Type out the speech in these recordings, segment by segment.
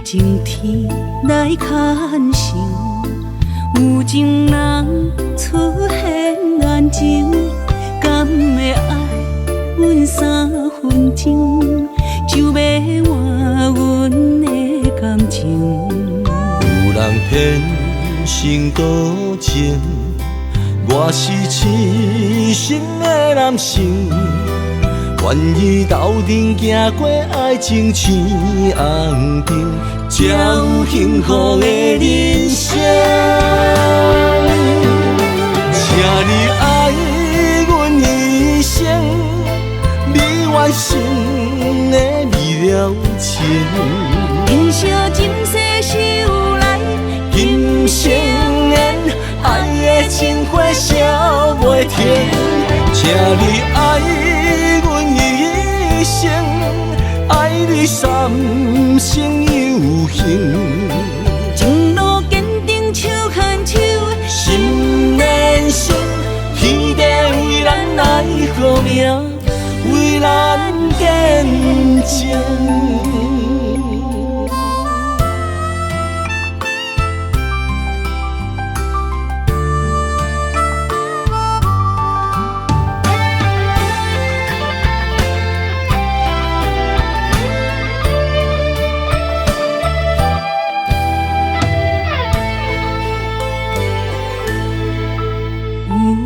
情天來牽手，有情人出現眼前，敢會愛阮三分情，就欲換阮的感情。有人天生多情，我是痴心的男性，願意鬥陣行過愛情青紅燈，才有幸福的人生。請你愛阮一生，未完成的未了情。今生今世修來，今生緣，愛的情花燒袂停。請你愛阮一生，愛你三生有幸。情路堅定手牽手，心連心，天地為咱來號名，為咱見證。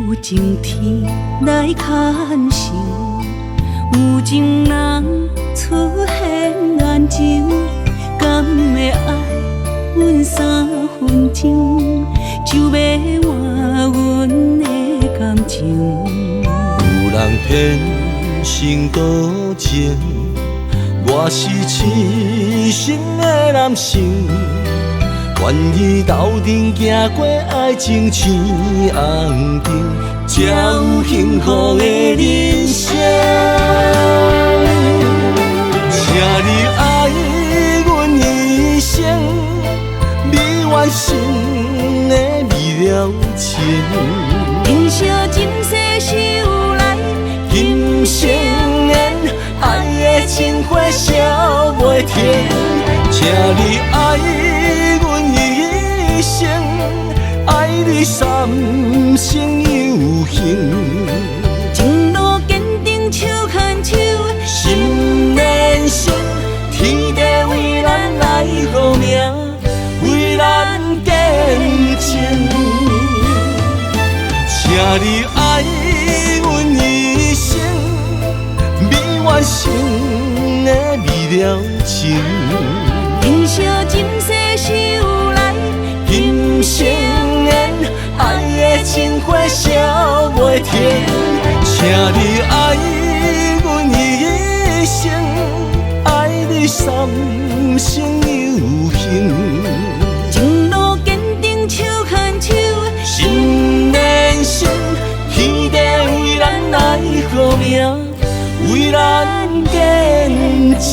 有情天來牽手，有情人出現眼前，敢會愛阮三分情，就欲換阮的感情。有人天生多情，我是痴心的男性，願意鬥陣行過愛情青紅燈，才有幸福的人生。請你愛阮一生，未完成的未了情。今生今世修來，今生緣，愛的情花燒袂停。請你愛阮一生，愛你三生有幸。情路堅定手牽手，心連心，天地為咱來號名，為咱見證。請你愛阮一生，未完成的未了情。今生今世修來，今生緣，愛的情花燒袂停。請你愛阮一生，愛你三生有幸。情路堅定手牽手，心連心，天地為咱來號名，為咱見證。